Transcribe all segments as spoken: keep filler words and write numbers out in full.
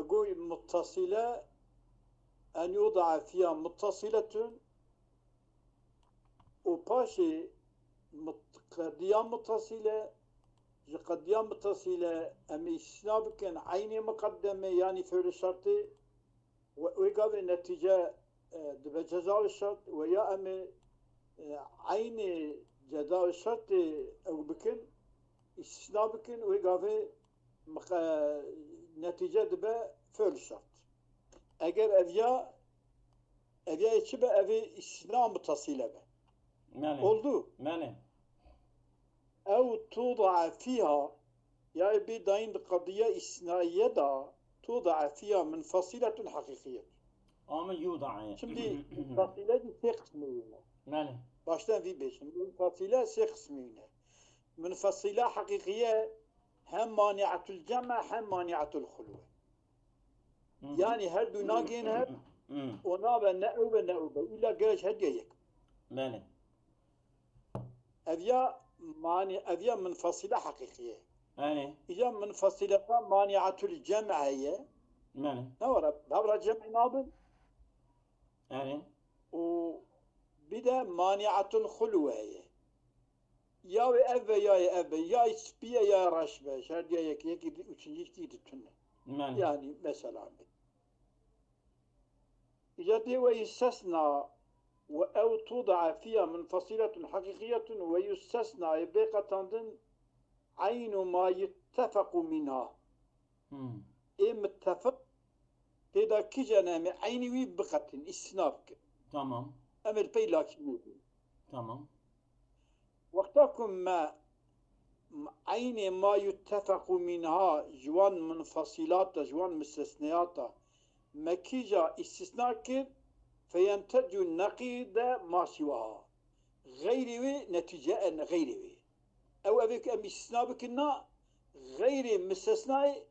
goy muttasile, en yuda'a fiha muttasiletun, û paşê mut-, qediya muttasile, ji qediya muttasile em ê îstisna bikin eynê muqeddemê, yanî fi'lê şertê, we-, wê gavê netîce, e, dibe ceza û şert, we ya em ê, e, eynê ceza û şertê ew bikin, îstisna bikin, wê gavê miqe-, netîce dibe fi'l şert. Eger ev ya, ev ya çi be, ev ê îstisna mutasile be. Belê. Oldu. Belê. Ew tuda'a fiha, ya bê dayîn di qediya îstisnaiye de, tuda'a fiha munfasiletun heqîqiyetun. Ama yuda'a. Şimdi munfasile jî sê qismê ne. Belê. Baştan vî bêjim. Munfasile sê qismê ne. Munfasile heqîqiye hem mani'atul cem'e hem mani'atul xulwe. Hı hı. Yani her du nagên hev, hı, û nabe ne ew be ne ew be. Îlla gerek her diye yek. Belê. Ev ya mani-, ev ya munfasile heqîqiye. Belê. Îca munfasileta mani'atul cem'e ye. Belê. Ne wara, babra cem'e nabin. Belê. Û bir de mani'atul xulwe ye. Ya wê ev be, ya yê ev be. Ya spî ye, ya reş be. Şerdiya yekê, yekî di, üçüncü kî di tune. Belê. Yani mesela. Îca dê we yustesna ve ew tuda'a fiha munfasiletun heqîqiyetun ve yustesna, ê bê qetandin eynu ma yuttefequ minha. Hmm. Ê muttefeq tê de kî cene em ê eynî wî biqetin, îstisna bikin. Tamam. Em ê li pey lakînê bin. Tamam. Wexta ku me, m-, eynê ma yuttefequ minha ji wan munfasilata, ji wan mustesneyata me kîja îstisna kir, feyentecu neqîde ma siwaha. Xeyrê wê netîce en xeyrê wê. Ew evê ku em îstisna bikin na, xeyrê mustesnayê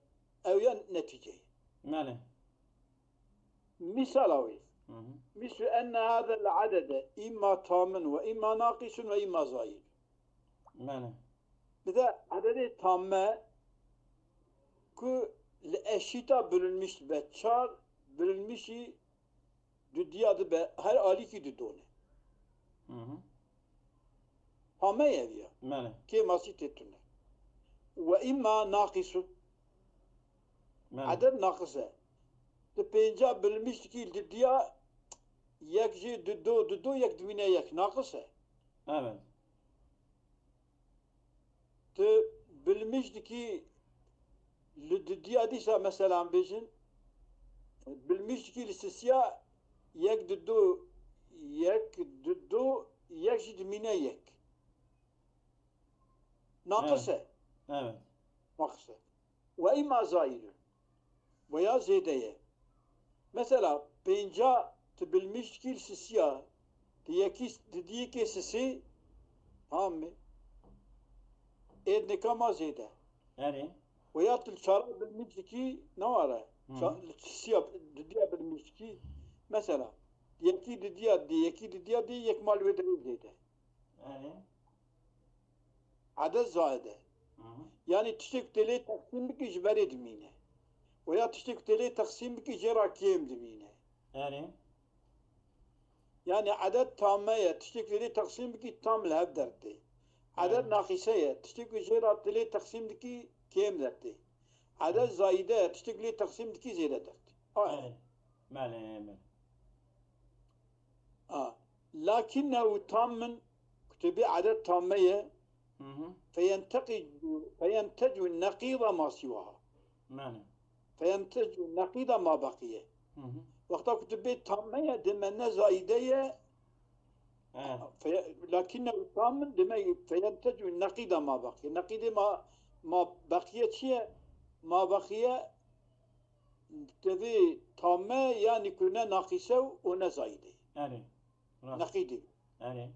ew ya netîceyê. Belê. Misala wê. Hı hı. Mislu enne hadel adede imma tamin ve imma naqisun ve imma zayid. Belê. Bir de adedê tamme ku li eşîta bölünmüş be çar, bölünmüşî dudiya dibe, her alîkî du done. Hı hı. Tamme ye ev ya. Belê. Kê masî tê tune. Ve imma naqisun. Belê. Aded naqis e. Tu pênca bölünmüş dikî li didiya yek jî du do, du do yek dimîne yek. Naqis e. Evet. Tu bölünmüş dikî li didiya dîsa, mesela bêjin, bölünmüş dikî li sisiya yek du do, yek du do, yek jî dimîne yek. Naqis e. Evet. Evet. Naqis e. Ve imma zayidun. Veya zêde ye. Mesela, pênca tu bölünmüş dikî li sisiya, tu yekî, tu diyekê sisî, tamam mı? Ê nika ma zêde. Erê. Veya tu çara bölünmüş dikî, ne ware? Hı hı. Ça-, li sisiya, didiya bölünmüş dikî. Mesela, yekî didiya di, yekî didiya di, yek mal wê de zêde. Erê. Aded zayid e. Hı hı. Yani tiştek tê lê teqsîm bikî ji berê dimîne. Veya tiştek tê lê teqsîm bikî jê re kêm dimîne. Erê. Yani aded tamme ye, tiştek tê lê teqsîm bikî tam li hev dertê. Aded, erê, naqîse ye, tiştek jê re tê lê teqsîm dikî kêm dertê. Aded, erê, zayide ye, tiştek lê teqsîm dikî zêde dertê. Erê. Belê, belê. A. Lakinnehu tammun, kutubê aded tamme ye. Hı hı. Feyenteqi-, feyentecu neqîda ma siwaha. Belê. Feyentecu neqîda ma beqiye. Hı hı. Wexta kutubê tamme ye, dime ne zayide ye. He. Fe-, lakinnehu tammun dime feyentecu neqîda ma beqiye. Neqîdê ma, ma beqiye çi ye? Ma beqiye tevî tamme, yani ku ne naqîse û ne zayide. Erê. Rast. Neqîdê. Erê.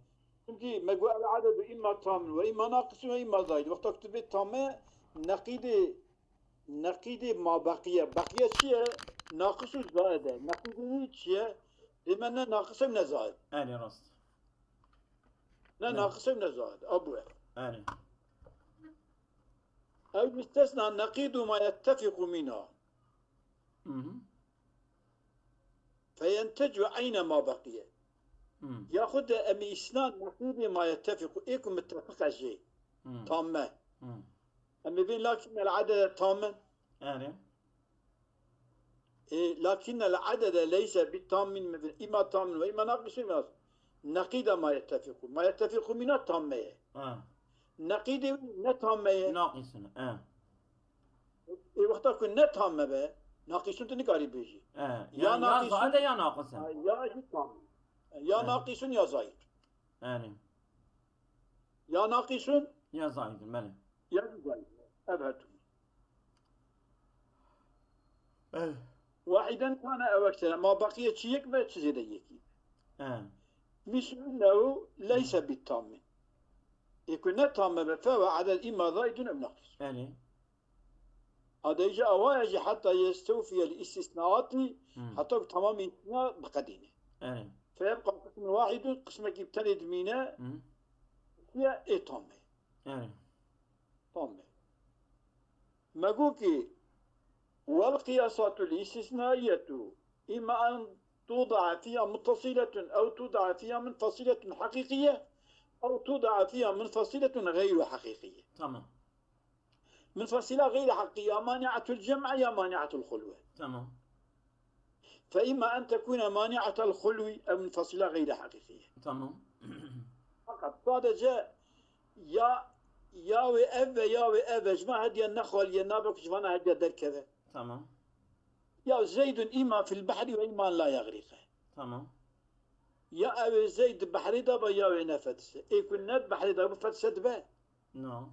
Çimkî me got el adedu imma tamin ve imma naqisun ve imma zayid. Wexta ku tu bê tamme, neqîdê, neqîdê ma beqiye. Beqiye çi ye? Naqis û zayid e. Neqîdê wî çi ye? Dê me ne naqis e ne zayid. Erê, rast. Ne, erê, naqis e ne zayid. Abu e. Erê. Ew yustesna neqîdu ma yettefiqu minha. Hı hı. Feyentecu eyne ma beqiye. Hı. Yaxud de em îsna neqîdê ma yettefiqu, ê ku mittefiq e jê. Hı. Tamme. Hı. Em ê bên lakinnel edede tammen. Erê. E, lakinnel edede leyse bi tammin, îma tammin ve îma naqisun yaz. Neqîda ma yettefiqu. Ma yettefiqu mîna tamme ye. Ha. Neqîdê wî ne tamme ye. Naqisun, e. Ê wexta ku ne tamme be, naqisun tu nikarî bêjî. E, ya ya naqisun, zaid e ya naqis e. Ha, ya jî tam. Ya, e, naqisun ya zaid. Erê. Ya naqisun. Ya zaid, belê. Ya jî zaid. Ev her du. E. Wahiden kane ew eksere. Ma beqiye çi yek be, çi zêde yekî be. E. Mislu ennehu leyse bi tammin. Ê ku ne tamme be, fehuve eded îma zaidun ew naqis. Erê. Adeyce awaya jî heta yestewfiyel istisnaatî, hmm, heta ku tamamî îstisna biqedîne. Erê. Feyebqa qismun wahidun, qismekî bi tenê dimîne, hmm, ya ê tam e. Erê. Tam e. Me got ki, wel qiyasatul istisnaiyetu, îma en tuda'a fiha muttasiletun, ew tuda'a fiha munfasiletun haqiqiye, ew tuda'a fiha munfasiletun gayru haqiqiye. Tamam. Munfasila gayri haqqi ya mani'atul cem'i ya mani'atul xulwe. Tamam. Fe imma en tekune mani'atel xulwi ew munfasila gayri haqiqiye. Tamam. Fakat sadece ya, ya wê ev ve ya wê ev ve, ji van hediye nexaliye, nabe ku ji vana hediye derkeve. Tamam. Ya Zeydun imma fil behri ve imma la yagriqe. Tamam. Ya ew ê Zeyd di behrê de be ya wê nefetise. Ê ku ne di behrê de be, fetise dibe. No.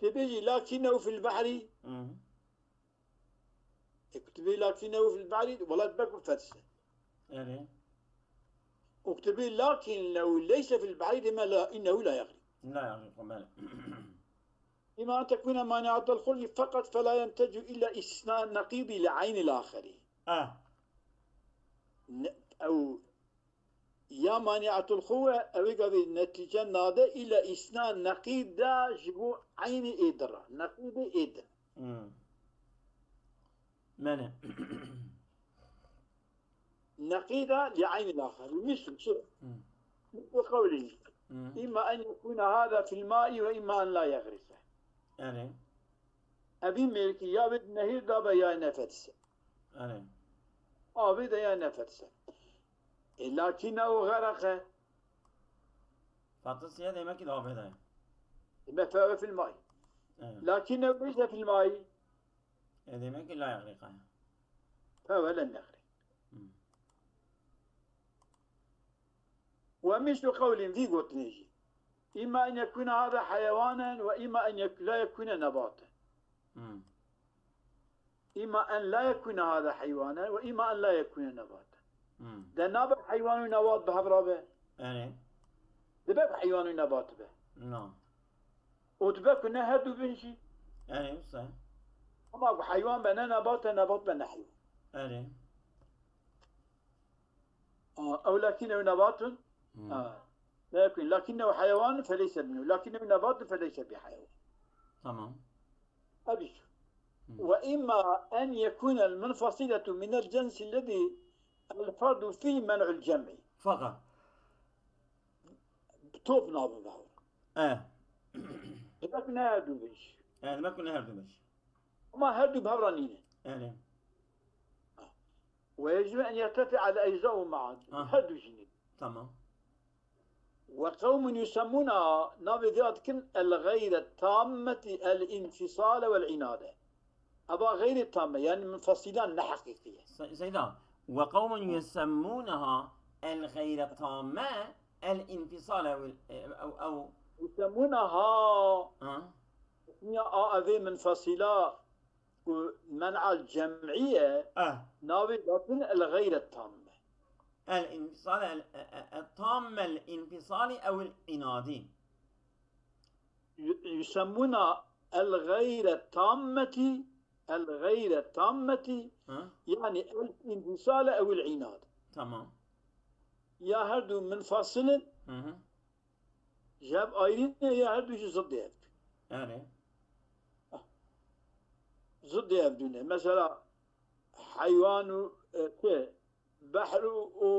Tê bêjî lakinnehu fil behrî. Hı. Ê ku tibê lakinnehu fil behrî, wela dibe ku fetise. Erê. Û ku tibê lakinnehu leyse fil behrî, dê me la, innehu la yagriq. La yagriq, belê. Îma en tekune mani'atel xulwi feqet fela yentecu illa istisna neqîdî li eynil axerî. Ah. Ne, ew ya mani'atul xulwe, ew ê gavê netîce nade, îla îsna neqîda ji bo eynî ê di re. Neqîdê ê di. Hmm. Mene. Neqîda li eynî laxer. Misl çi? Hmm. Misl qewlî. Hmm. Îma en yekûne hâzâ fil mâi ve îma en la yegrîse. Erê. Evî mêrkî ya wê di nehîr de be ya nefetise. Erê. Avê de ya nefetise. E, lakinnehu xereqe. Fatisiye demek ki avê de. Demek feve fil may. Evet. Lakinnehu leyse fil may. E, demek ki la yagriqa. Feve len yagriq. Hmm. Ve mislu qewlin, vî gotinê jî. Îma en yekûne hâzâ heywanen ve îma en yek-, la yekûne nebaten. Hmm. Îma en la yekûne hâzâ heywanen ve îma en la yekûne nebaten. Hmm. De nabe heywan û nebat bi hev re be. Erê. Dibe ku heywan û nebat be. Na. Û dibe ku ne her du bin jî. Erê, wisa. Ama ku heywan be ne nebat e, nebat be ne heywan. Erê. Aa, ew lakinnehu nebatun. Hmm. Aa, la yekûn. Lakinnehu heywanun feleyse minhu. Lakinnehu nebatun feleyse bi heywan. Tamam. Ev jî. Hmm. Ve imma en yekûnel munfasiletu minel censillezî el ferdu fî men'ul cem'i. Fakat. Top nabin be hewra. E. Demek ne her du bin jî. E, demek ne her du bin jî. Ama her du bi hev re nîne. Erê. Ve yecibu en yertefi'a el ecza'u ma'an. Ha. Her du jî nîne. Tamam. Ve qewmun yusemmûneha, navê vê ya dikin el gayre tammeti el infisale vel inade. Eva gayre tamme, yani munfasila ne heqîqî ye. Se-, Seyda, ve qewmun yusemmûneha el gayre tamme el infisale vel, e, ew, ew. Yusemmûneha. Ha. Ya a evê munfasila ku men'al cem'î ye, ah, navê datin el gayre tamme. El infisal el, e, e, e, tammel infisali ew el inadî. Yu-, yusemmûna el gayre tammetî, el gayre tammetî, ha? Yani el infisale ew el inad. Tamam. Ya her du munfasil in, hı hı, ji hev ayrî ne ya her du jî ziddê hev dû. Erê. Ah. Ziddê hev dû ne. Mesela, heywan û, e, çi? Behr û, û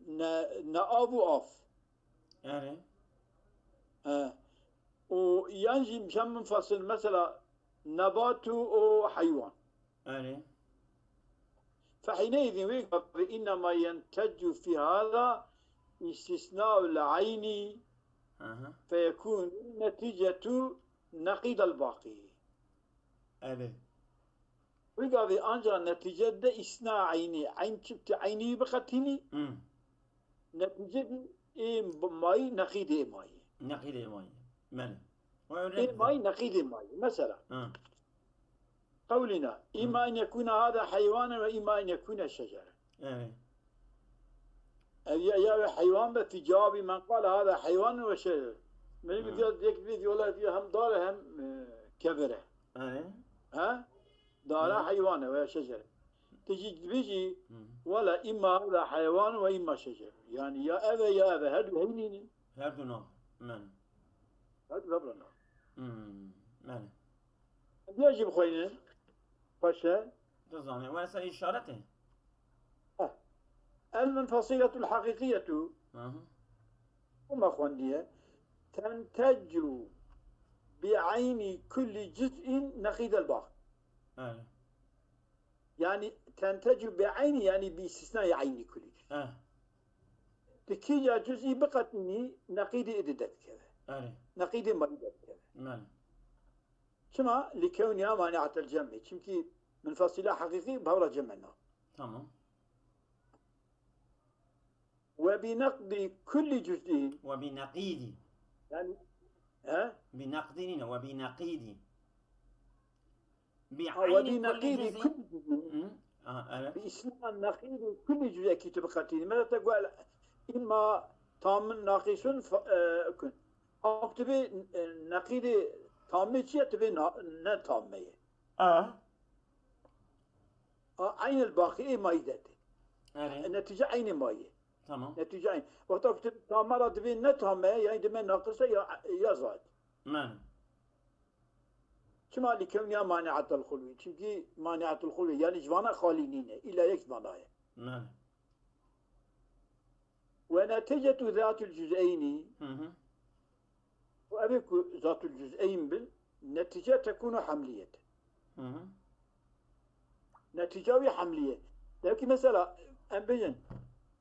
ne, ne av û av. Erê. E, û yan jî hem munfasil, mesela nebat û, û heywan. Erê. فحينئذ ويقضي إنما ينتج في هذا استثناء العين Aha. فيكون النتيجة نقيض الباقي. Erê. ويقضي ancak neticede isna eyni. Eyn çipti eyni biqetînî. Hmm. Neticede ê mayî neqîdê ê mayî. Neqîdê ê mayî. Mene. Ê mayî neqîdê mayî. Mesela. Ha. قولنا، إما أن يكون هذا حيوانا وإما أن يكون شجرة. Evet. Ev ya, ya ve heywan be, fi cevabî men qale hada heywan ve şecer. Meriv diyor, diyor ki, diyor, la diyor, hem dar hem, e, kevir e. Evet. Ha? Dara heywan e veya şecer. Tijî dibêjî, wela imma hada heywan ve imma şecer. Yani ya ev e ya ev e, her du heynî ne. Her du na. Men. Her du hebra na. Hmm. Men. Diya jî bixweynin. Paşa. Dizane. Were ser işaretê. Heh. El munfasiletul haqiqiyetu. Aha. Buma xwendiye. Tentecu bi eyni kulli cüz'in neqidel ba'd. Evet. Yani tentecu bi eyni, yani bi istisnayê eyni kulli cüz. Evet. Di kîja cüz'î biqetînî neqîdê êdî derdikeve. Evet. Neqîdê mayî derdikeve. Evet. Çima? Li kewniha mani'atel cem'i. Çimkî munfasîla heqîqî bi hev re cem e na. Tamam. Ve bi neqdî kulli cüz'in. Ve bi neqîdî. Yani, he? Bi neqdî nîne, ve bi neqîdî. Bi Ha, ve eyni bi kulli neqîdî cüz'in. Kulli cüz'in. Hı? Aha, evet. Bi isna neqîdî kulli cüz'ekî tu biqetînî. Mesela te got, imma tamin naqisun fa-, e, kun. Ak tu bê, e, neqîdê tamê çi ye, tu bê na-, ne tamê ye. A. A, eynel baqî ê mayî de tê. Erê. Netîce eynê mayî ye. Tamam. Netîce eyn. Wexta ku tu tama ra dibê ne tame, yani dime naqis e ya, ya zayid. Men. Çima li kewniya mani'atel xulwî? Çimkî mani'atel xulwî, yani ji vana xalî nîne. Îlla yek ji vana ye. Men. Ve neticetu zatul cüz'eyni. Hı hı. Û ev ê ku zatul cüz'eyn bin, netice tekunu hamliyet. Hı hı. Netice wî hamliye. Devkî mesela, em bêjin,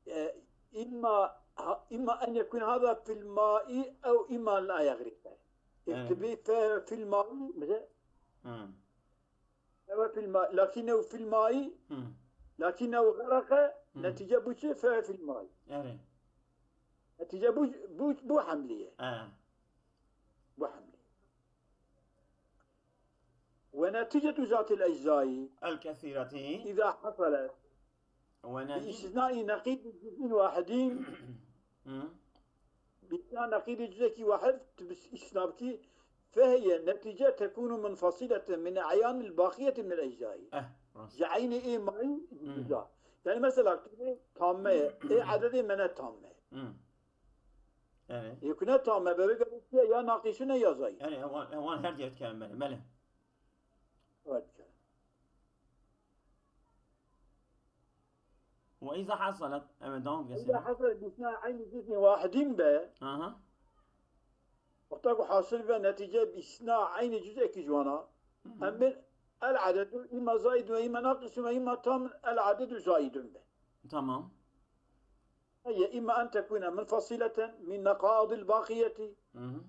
e, imma, ha, imma en yekun hada fil ma'i ew imma la yagriqe. Evet. Ektibi fe fil ma'i, mesela, Hı. Ew fil ma-, lakin ew fil maî, Hı. Lakin ew xereqe, Hı. Netice bû çi? Fe fil maî. Erê. Netice bû, bû, bû hemliye. E. Bû hemliye. Ve neticetu zatil eczai El kesîretî. Îza hasalet. Bi istisnai neqîdî cüz'in wahidîn. Hı. Bi istisna neqîdî cüz'ekî wahid, tu bi istisna bikî, fehiye netice tekunu munfasileten min e'yanil baqiyeti min el eczai. Eh, rast. Ji eynê ê mayî Hı. Cuda. Yani mesela, tu bê tamme ye, ê ededê me ne tamme ye. Hı. Evet. Ê ku ne tamme be, vê gerek ya naqisun e ya zayid. Yani, ewan, ewan her diye dikerim, bele, bele. Evet. Ve iza hasalet, evet, devam etsin. İza hasalet bi istisna eynî cüz'in wahidîn be. Aha. Wexta ku hasil be netice bi istisna eynî cüz'ekî ji wana. Hı hı. Em bên el adedu îma zaîd ve îma naqis ve îma tam el adedu zaîdun be. Tamam. Hiye îma en tekune munfasileten min neqadil baqiyeti. Hı hı.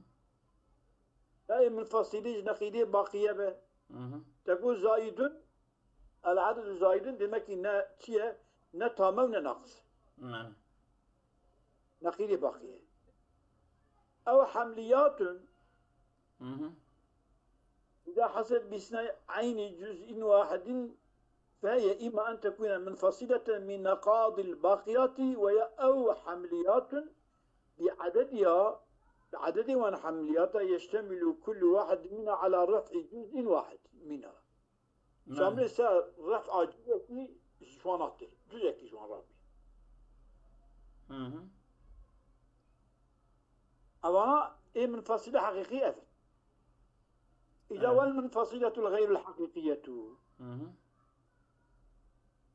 Ya ê munfasilî ji neqîdê baqiye be. Hı hı. Te got zaîdun, el adedu zaîdun, demek ki ne çi ye? Ne tam e û ne naqis. Yani. Neqîdê baqiye. Ew hemliyatun. Hı hı. Îza haset bi istisna eynî cüz'in wahidîn fehiye îma en tekune munfasileten min neqadil baqiyatî ve ya ew hemliyatun bi edediha, bi ededê wan hemliyata yeştemilu kullu wahid mina ala ref'i cüz'in wahid mina. Şamilê ser ref'a cüz'ekî ji wana tê. Cüz'ekî ji wan re bî. Hı hı. Ewana ê munfasile heqîqî ev in. Îca Evet. Wel munfasiletul xeyrul heqîqiyetu. Hı hı.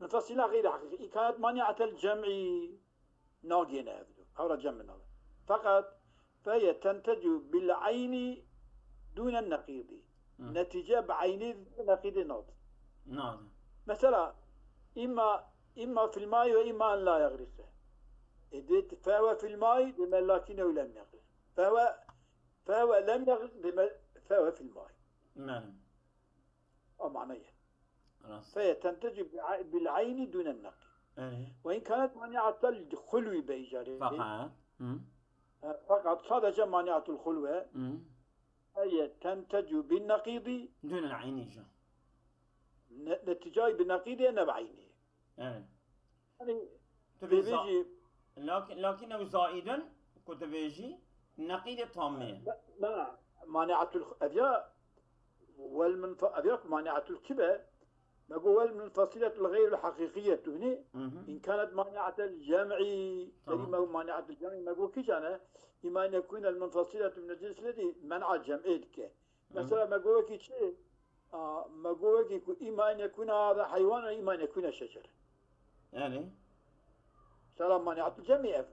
Munfasila xeyrî heqîqî. În kanet mani'atel cem'î nagêne ev du. Hewra cem nabe. Feqet feye tentecu bil eyni dûnen neqîdî. Hı. Netîce bi eynî neqîdê nat. Nade. Mesela, imma, imma fil may ve imma en la yegrîse. E, dê fehwe fil may, deme lakinehu lem yegrîs. Fehwe, fehwe lem yegrîs, deme fehwe fil may. Mene. O manayê. Rast. Feye tentecu bi-, bil eyni dûnen neqîd. Evet. Ve in kanet mani'atel xulwi be îcarê. Fakat. Hı. E, fakat sadece mani'atul xulwe. Hı. Feye tentecu bin neqîdî. Dûnen eyni jî. Ne-, neticayî bi neqîdê ne bi eynî. Evet. Yani, tu vê za-, dibêjî lakin, lakin ew zaidun ku tu vêjî neqîdê tamê ye. Na, na, mani'atul, ev ya, wel munfa-, ev ya mani'atul çi be? Me got, wel munfasiletul xeyr heqîqiyetu, ne? Hı hı. In kanet mani'atel cem'i, Tamam. Derî me got mani'atul cem'i, me got kîjan e? Îma en yekûnel munfasiletu min cins ledi men'a cem'ê dike. Mesela me got wekî çi? A, me got wekî ku îma en yekûne hada heywan, îma en yekûne şecer. Yani? Mesela mani'atul cem'i ev.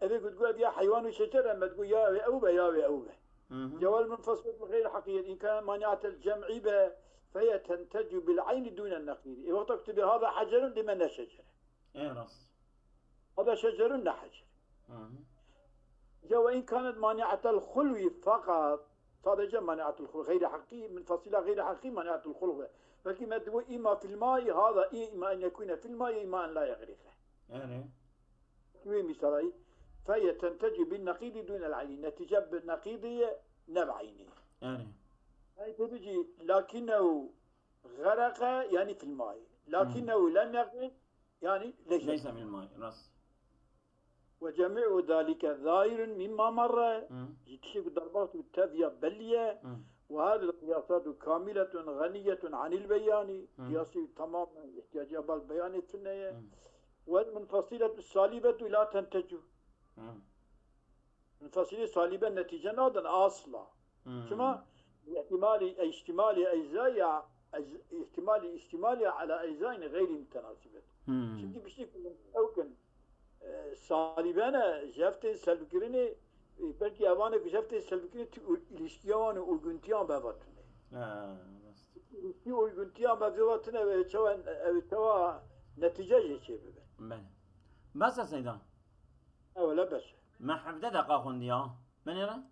Ev ê ku digot ev ya heywan û şecer e, me digot ya ew ê ew be, ya ew ê ew be. Hı hı. Cewal munfasilet bi xeyr heqiyet, in kanet mani'atel cem'i be, feye tentecu bil eyni dûnen neqîdî. E, wexta ku tu bê hada hecerun, dê me ne şecer e. Ê rast. Hada şecerun ne hecer. Hı hı. Ya ve in kanet mani'atel xulwi fakat, sadece mani'atul xulwi, xeyri heqî, munfasila xeyri heqî mani'atul xulwi. Belkî me digot îma fil ma'i hada, îma en yekûne fil ma'i, îma en la yegrîse. Yani. Wê mîsalayî, feye tentecu bin neqîdî dûnel eyni. Netice bi neqîdî ye, ne bi eynî. Yani. Yani, tabii ki, lakinnehu xereqe, yani fil ma'i. Lakinnehu lem yegrîs, yani leyse. Leyse fil ma'i, rast. Ve cemî'u zalike zahirun mimma marre. Hı. Ji tiştê ku derbat û tev ya belî ye. Hı. Ve hadil qiyasatu kamiletun ğeniyetun anil beyani. Hı. Qiyasî tamam ihtiyacı bal beyanê tune ye. Hı. Vel munfasiletu salibetu la tentecu. Hı. Munfasilê salibe netice nadin asla. Hmm. Çima? Ihtimali, ihtimali ecza ya, ec-, ihtimali, ihtimali ala eczayin gayri mutenasibet. Hmm. Çünkü bir şey ew kin, e, salibene, jeftê selbikirini, e, belki evanê ku jeftê selbikirini tu u-, ilişkiya wan û uyguntiyan bevatine. Ha, rast. İlişki uyguntiyan bevatine ve çawa, e, çawa netice jê çê bibe. Bele. Bes e Seyda. Ew le bes. Me hevdeh deqa xwendiya. Menê re?